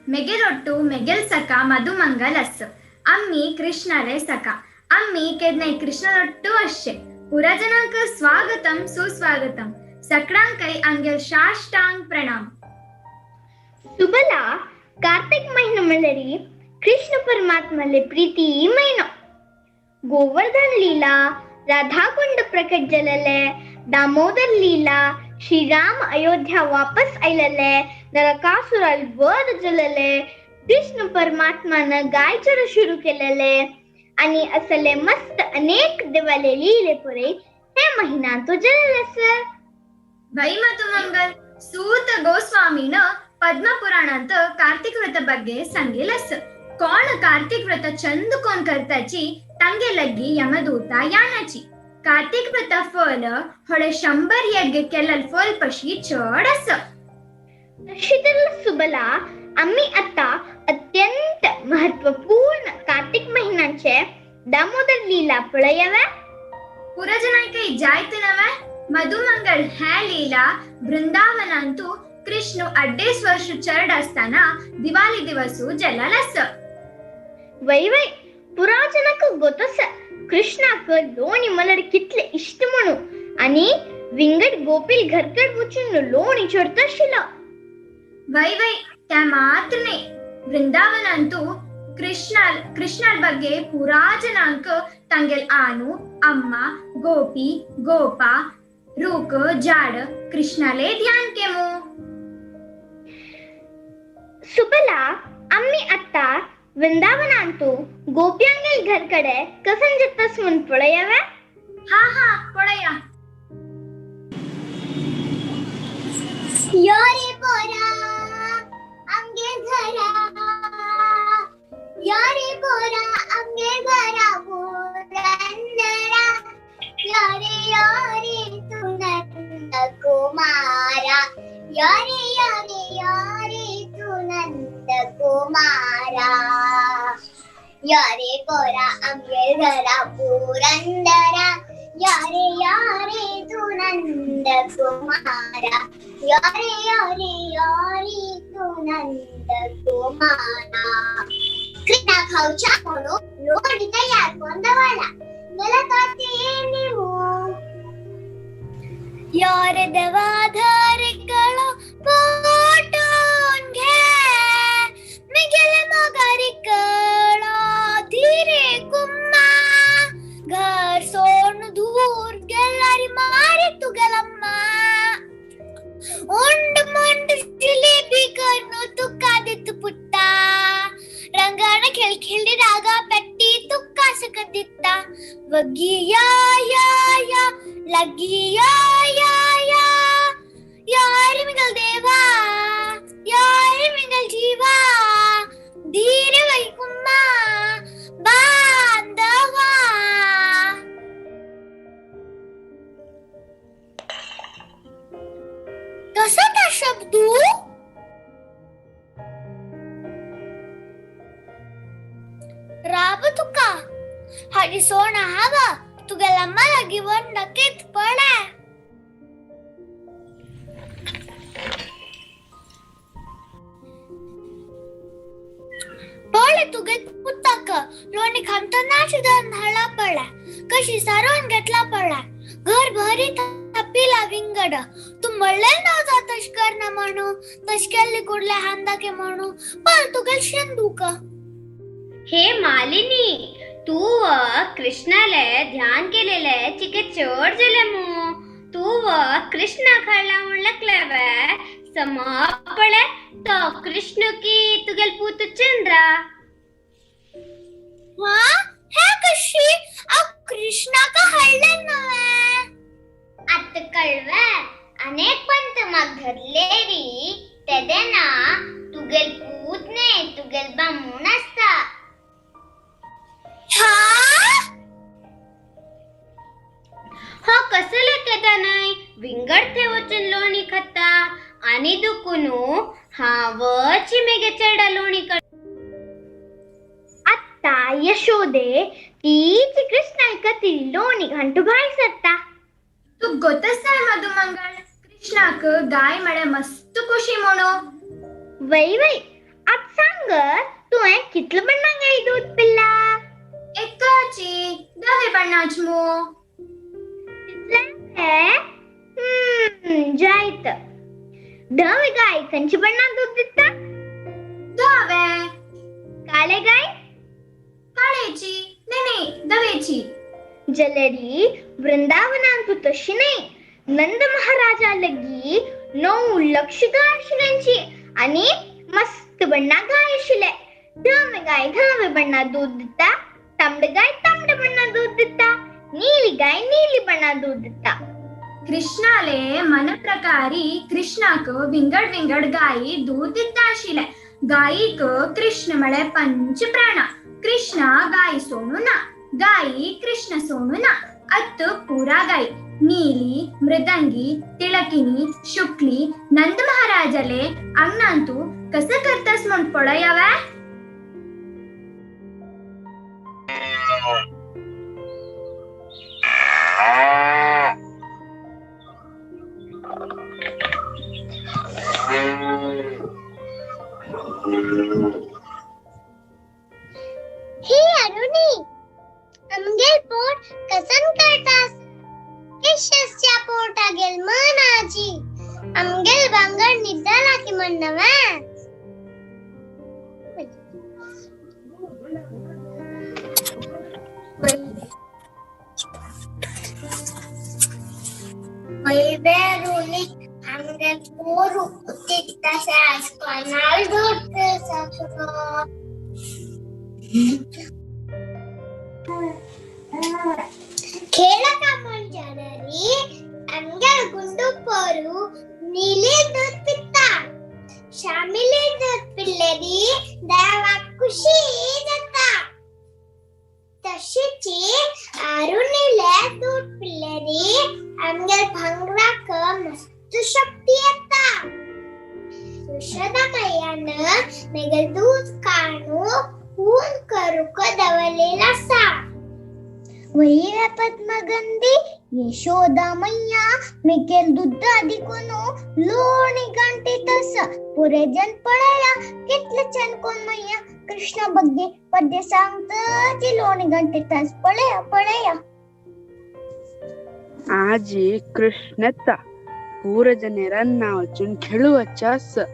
मेगेलोट्टू मेगेल सखा मधुमंगल अस. आम्ही कृष्णाले सखा. आम्ही केदनाय कृष्णलोट्टू अशे. पुराजनांक स्वागतम सुस्वागतम. सकडांकय आंगेल साष्टांग प्रणाम. सुबला, कार्तिक महिनो म्हणल्यार कृष्ण परमात्माले प्रीती महिनो. गोवर्धन लीला, राधाकुंड प्रकट जालेले, दामोदर लीला, श्रीराम अयोध्या वापस आयलेले, नरकासुराल वध जालेले, कृष्ण परमात्मान गाय चरो सुरू केलेले आणि असले मस्त अनेक देवाले लीले पुरे हे महिना तो जालेले आसा. वै मधुमंगल, सूत गोस्वामीन पद्मपुराणांत कार्तिक व्रत ಬಗ್ಗೆ सांगेल आस. कोण कार्तिक व्रत चंद कोण करताची तांगे लग्गी यमदूता यानाची. कार्तिक व्रत फल होडे 100 यज्ञ केलल फल पशी चड आस. तशी तर सुबला, आम्ही आता अत्यंत महत्वपूर्ण कार्तिक महिन्याचे दामोदर लीला पळयावे. पुरजनांकय जायत नवे मधुमंगल हॅ लीला वृंदावनांतु कृष्ण अड्डेस वर्ष चरड असताना दिवाळी दिवसू जलाल आस. वै वै, पुराजनाक गोतस कृष्णाक लोणी मलर कितले इश्ट म्हणू आणि विंगड गोपील घरकड वचून लोणी चोरताशिलो. वै वै, त्या मात्र न्ही, वृंदावनांतु कृष्णाल ಬಗ್ಗೆ पुराजनांक तांगेल आनू अम्मा गोपी गोपा रूक जाड कृष्णाले ध्यान केमू. सुबला, आम्ही आता वृंदावनांतु गोप्यांगेल घरकडे कसन जातस म्हूण पळयावे. हा हा, पळया. यो रे पोरा आमगे घरा, यो रे पोरा आमगे घरा पुरंदरा, यो रे यो रे तू नंद कुमारा, यो रे यो रे यो रे तू नंद कुमारा, यो रे पोरा आमगे घरा पुरंदरा, यो रे यो रे तू नंद कुमारा, यो रे यो रे यो रे तू नंद कुमारा. कृष्णा खावच्या म्हणून लोणी तयार करून दवरला गेला तो ते निमू. यो रे देवा धर गळो पोटून घे, मिगेले मोगारी कळो धीरे कुम्मा, घर सोडून दूर गेलारी मारी तुगेलम्मा, उंड मुंड जिलेबी करून तुका दित पुट्टा, रंगान खेळ खेळी रागा पेट्टी तुका सकत दिता, वगी या या या लगी या या या, यार मिगल देवा यार मिगल जीवा, धीरे वही कुम्मा बांधवा. कसा त्या शब्दू? राब तुका हाजी सोना हवा तुगेला मला गिवन नक्कीच पडा. पळे तुगे पुताक लोणी खामतना सुद्धा हळा पडला, कशी सारवून घेतला पडला, घर भरी थापिला विंगड, तू म्हणले नव्हता तश कर ना म्हणू, तश केल्ली कुडल्या हांदाके म्हणू, पण तुगे शेंदूक. हे मालिनी, तू व कृष्णाले ध्यान केलेले चिके चड जाले मू. तू व कृष्णा खाडला म्हूण लागले वे समा पळे तो कृष्ण की तुगेल पूत चंद्रा. हा हे कशी अव कृष्णा का हाडले नव्हे? आत कळवे अनेक पंत म्हाका धरलेरी तेदेना तुगेल पूत न्ही तुगेल बामूण आसता. हा? हो कसले केदा न्हय विंगड थंय वचून लोणी खाता आनी दुकुनू हांवच मेगे चेडा लोणी काड. आत्ता यशोदे तीच कृष्णा खातीर लोणी घांटू भायर सरता. तू गोतसाय मधुमंगल, कृष्णाक गाय म्हळ्यार मस्त खुशी म्हणू. वै वै, आज सांग तुवें कितले बण्णा गाय दूद पिल्ला? एकाची धवे बण्णाच मू. तितलें? जायत. धवे गाय खंयची बण्णा दूद दिता? धवे. काळे गाय? काळेची. नाही नाही, धवेची. जलरी वृंदावनांतु तशी नाही. नंद महाराजा लगी 9 लक्ष गाय आशिल्ल्यांची आनी मस्त बण्णा गाय आशिल्ले. धवे गाय धवे बण्णा दूद दिता, तांबडे गाय तांबडे बण्णा दूद दिता, नीली गाय नीली बण्णा दूद दिता. कृष्णाले मन प्रकारी कृष्णाक विंगड विंगड गायी दूध दिता आशिल्ले. गायीक कृष्ण म्हळ्यार पंच प्राणा. कृष्णा गाय सोडू ना, गायी कृष्ण सोडू ना. अत्त पुरा गाय नीली, मृदंगी, तिळकिनी, शुक्ली नंद महाराजाले अंगणांतू कसं करतास म्हण पळयावे. ही अरुणी, आमगेल पोट कसन करतास? केशस्या पोटा गेल मनाची. आमगेल भांगर निद्दला की म्हणनवे? वैवेरुणी, आमगेल पोरू तितसे आसकोनाल दूध सासुरो. खेळका म्हणजारी, आमगेल गुंडू पोरू नीली दूध पिता. शामिली दूध पिल्लेरी देवाक खुशी जाता. तशीची आरुणीले दूध पिल्लेरी आमगेल भांगराक मस्त शक्ती येता. यशोदा मैयान मेगेल दूध काणू हून करूक दवरलेला आसा. वैर पद्मगंधी यशोदा मैया मेगेल दूध दिकोनु लोणी गंटीत आसा. पुरे जन पळया कितले छान कोण मैया कृष्ण बग्गे पद्य सांगतची लोणी गंटीत आसा. पळया पळया. आजी कृष्णता पूರ जनेरांना वचून खेळुवचें आसा.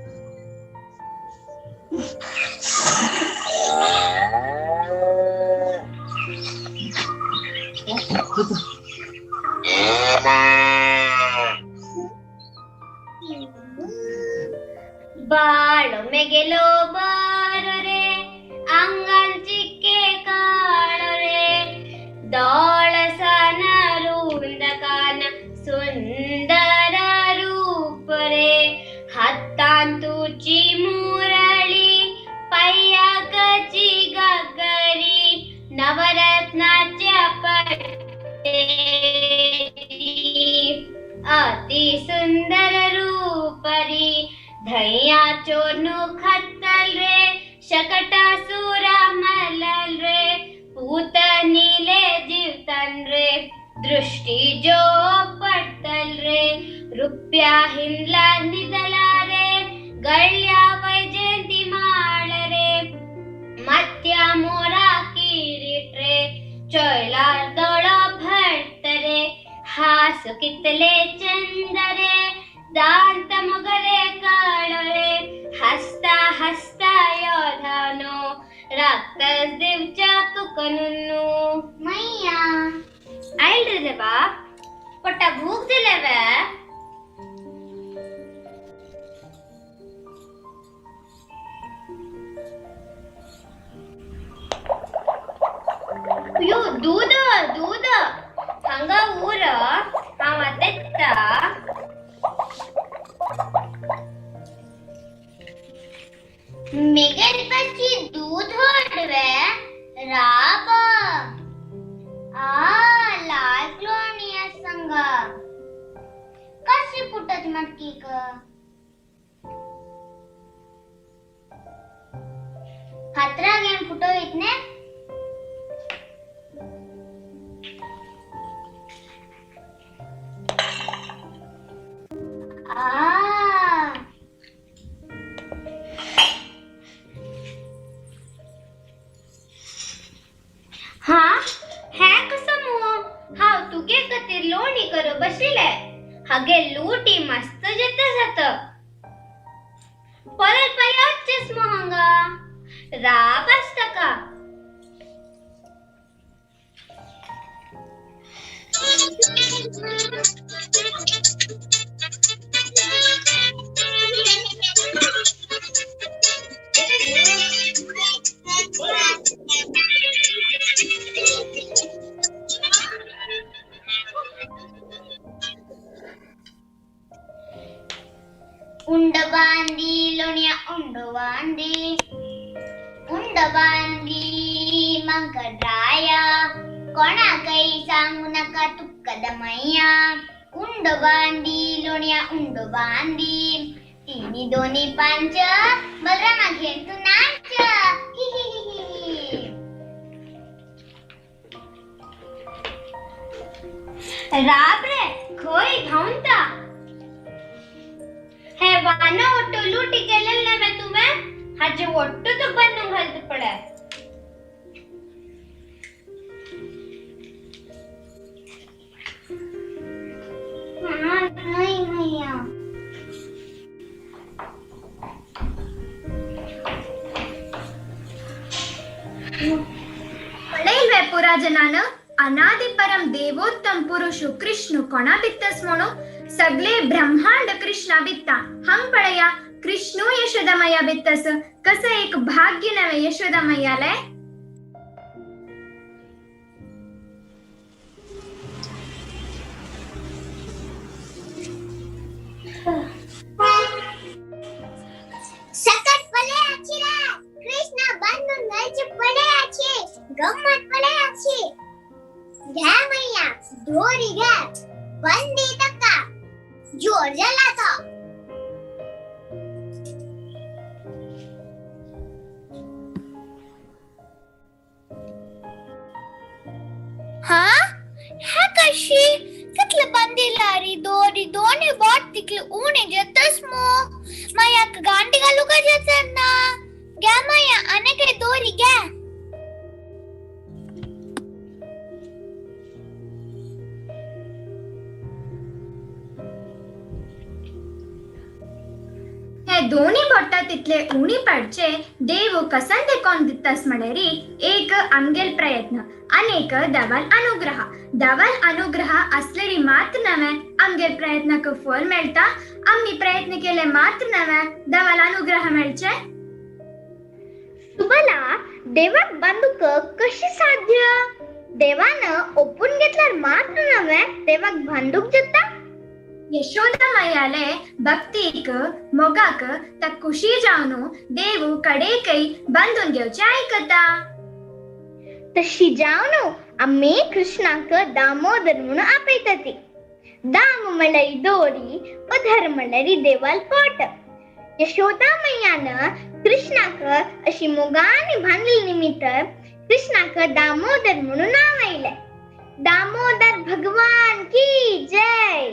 बाळ मेगेलो बारो रे, आंगान चिक्के काळो रे, दोळसान रुंदकान सुंदर रूप रे, हातान तुजी मुरळी, पांयाकची घागरी, नवरत्नाच्या पट्टेरी, अति सुंदर रूपरी, धैया चोरनु खत्तल रे, शकटासुरा मरल रे, पूत नीले जीवतन रे, दृष्टी जो पडतल रे, रुप्या हिंदला निदला रे, गळ्या वैजयंती माळ रे, माथ्या मोरा किरीट रे, चोयलार दोळो भरत रे, हास कितले चंद रे, दांत मोगरे काळो रे, हसता हसता योधानो, राक्षस दिवच्या तुकनुन्नू. मैया आयल रे देवा, पोटा भूक दिले वे. अयो दूध दूध हांगा उर, हांव आतां येता. मेगेल पची दूध हडवे राब. आ लाल क्लोणी संग कशी फुटत मटकी क? फातरा घेवन फुटो इतने. आ हा हे कसं मो हांव तुगे खातीर लोणी करूं बशिल्लें. हागे लुटी मस्त जेता जाता. परत पाय मो हांगा राब आसता का. उंड बांदी लोण्या उंड बांदी उंड बांदी मंगराया कोणाकय सांगू नका तुक्का दमय्या. उंड बांदी लोण्या उंड बांदी तिन्ही दोन्ही पांच बलरामा घेऊन तू नाच. हि हि हि हि. राब रे खंय धांवता. हे वानो ಒಟ್ಟು ಲೂಟಿ केलेलं नव्हे तुवें हाजे ಒಟ್ಟು तुका बांदून घालता पळय. नाही मैया. पळयल्वे पुराजनान अनादि परम देवोत्तम पुरुषु कृष्ण कोणा बित्तस म्हणू सगळे ब्रह्मांड कृष्णा बित्ता. हंग पळया कृष्णू यशोदामय्या बित्तस. कसं एक भाग्य नव्हे यशोदामय्याले. सकट पळयाची रे कृष्ण बांधून घालची पळयाची गंमत पळयाची. घ्या मैया दोरी घ्या बंदी तका जोर झाला तो. हा ह्या कशी कितले बांदिलारी दोरी दोन्ही बोट तितले उणे जेतस मो. माया गांडी घालू का जेतर ना. घ्या माया आने काय दोरी घ्या. हे दोन्ही बोटां तितले उणी पडचे देव कसन देकोन दित्तास म्हळ्यारी एक आमगेल प्रयत्न अनेक दवाल अनुग्रह. दवाल अनुग्रह असलेरी मात्र नव्हे आमगेल प्रयत्नाक फल मेळटा. आमी प्रयत्न केले मात्र नव्हे दवाल अनुग्रह मेळचे. सुबला देवाक बांदूक कशी साध्य? देवान ओपून घेतल्यार मात्र नव्हे देवाक बांदूक जाता. यशोदामय्याले भक्तीक मोगाक ता खुशी जावन देव कडेकय बांदून घेवचें आयकता. तशी जावन आमी कृष्णाक दामोदर म्हणून आपयताती. दाम म्हणल्यार दोरी उधर म्हणल्यार देवाल पोट. यशोदा मैयान कृष्णाक अशी मोगान बांदले निमित्त कृष्णाक दामोदर म्हणून नाव आयलें. दामोदर भगवान की जय.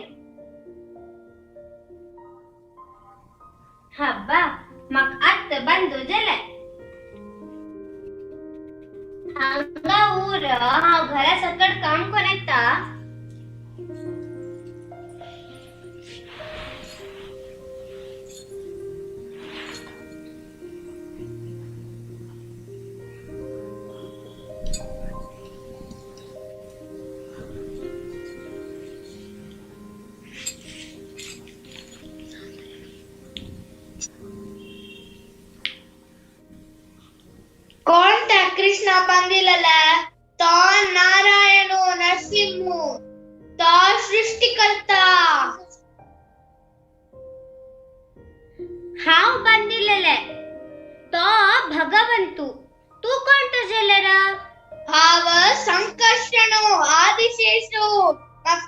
हब्बा म्हाका आत्तां बांदू जालें. हांगा उर हांव घरा सकट काम कोण येता. कोणत्या कृष्णा बांदिलेला तो नारायण नरसिंह तो सृष्टिकर्ता. हांव बांदिलेले तो भगवंतु. तूं कोण तुजेलेर? हांव संकर्षणो आदिशेषो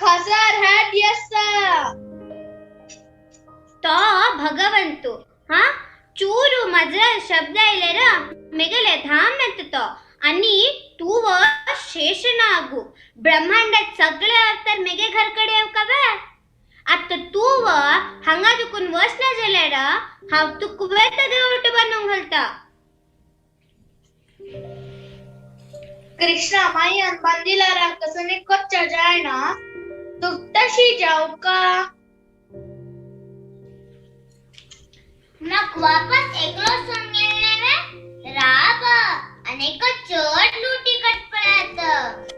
हजार हेड आसा. तो भगवंतु. हा चूरू म्हज्या शब्द आयलेर मेगेले धाम येता तो आनी तूं व शेषनागू. ब्रह्मांडात सगळे अवतार मेगे घर कडेन येवका वे. आतां तूं व हांगा चुकून वचना जाल्यार हांव तुका वेता देवट बांदूंक घालता. कृष्णा मायान बांदिला राकसने कच्चा जायना तुक तशी जावका. मग वापस एकलो सोडून गेले वे राब अनेक चड लुटी कटपळात.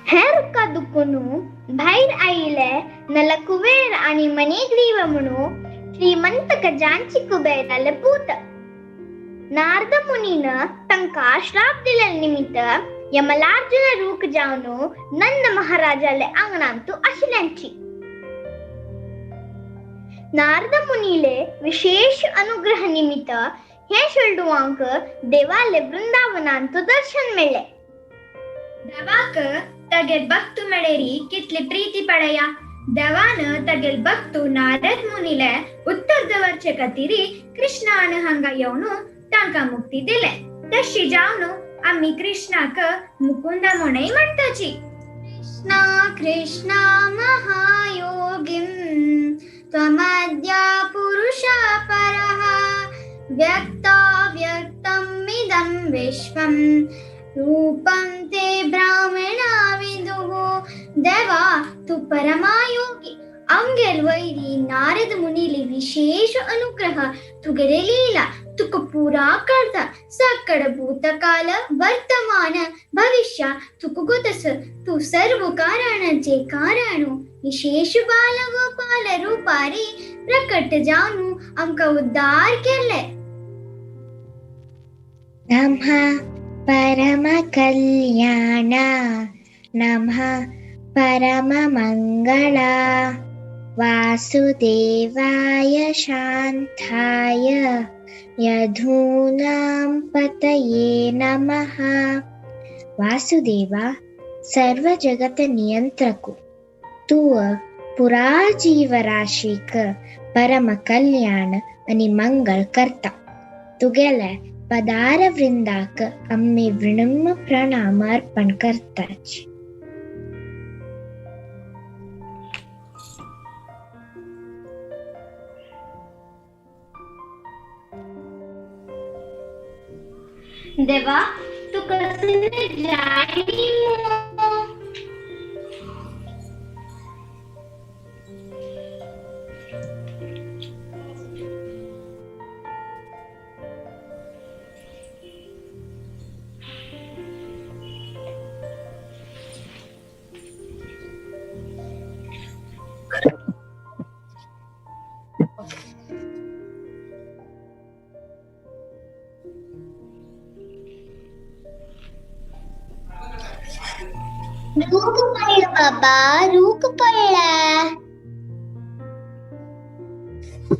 हें रुका दुखून भायर आयिल्ले नलकुबेर आनी मणिग्रीव म्हणून श्रीमंत गजांची कुबेराले पूत. नारद मुनीन तांकां श्राप दिले निमित्त यमलार्जुन रूख जावन नंद महाराजाले आंगणांतु आशिल्ल्यांची. नारद मुनीले विशेष अनुग्रह निमित्त हे शेल्डुवांक देवाले वृंदावनांतु दर्शन मेळ्ळे. देवाक तगेल भक्तु मेळेरी कितली प्रीती पडया. देवान तगेल भक्तु नारद मुनीले उत्तर दवरचे खातीर कृष्णान हांगा येवन तांकां मुक्ती दिले. तशी जावन आमी कृष्णाक मुकुंद म्हणय म्हणटाची. कृष्णा कृष्णा महायोगिं त्वमद्या पुरुषा परः व्यक्ताव्यक्तम् इदं विश्वं रूपं ते ब्राह्मणा विदुः. देवा तू परमायोगी आमगेल वैरी नारद मुनीले विशेष अनुग्रह तुगेले लीला तुका पुरा करता. सकळ भूतकाल वर्तमान भविष्य तुका गोतस. तू सर्व कारणाचे कारण विशेष बाल गोपाल रूपारी प्रकट जावन आमकां उद्धार केले. नमः परम कल्याण नमः परम मंगला वासुदेवाय शांताय यधूनां पतये नमः. वासुदेवा सर्व जगत नियंत्रकु तू पुरा जीवराशीक परम कल्याण अनि मंगल करता. तुगेले पदार वृंदाक आम्ही विनम्र प्रणाम अर्पण करताच. देवा तू कसने जाणी मो. रूख पडलं बाबा, रूख पडला.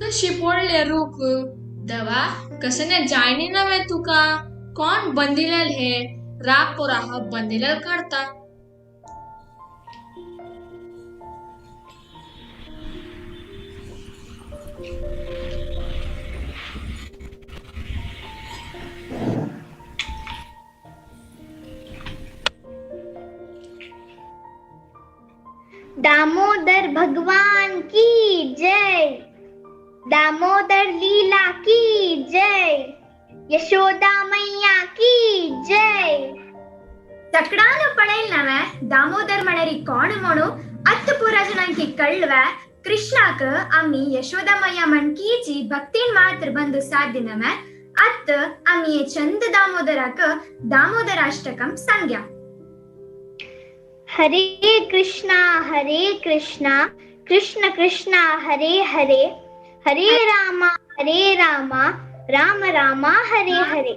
कशी पडले रूख दवा कसने जायनी नव्हे तुका. कोण बंदिलेल हे राग पोराह बंदिलेल काढता. दामोदर भगवान की जय. दामोदर लीला की जय. यशोदा मैया की जय. तकडान पडेल नव्हे दामोदर म्हणरी कोण म्हणू अत्त पुरा जणांकी कळवे कृष्णाक आम्ही यशोदा मैया म्हणकीची भक्तीन मात्र बंधु साध्य नव्हे. अत्त आम्ही चंद दामोदराक दामोदराष्टकम सांग्या. हरे कृष्णा कृष्ण कृष्ण हरे हरे, हरे रामा राम रामा हरे हरे.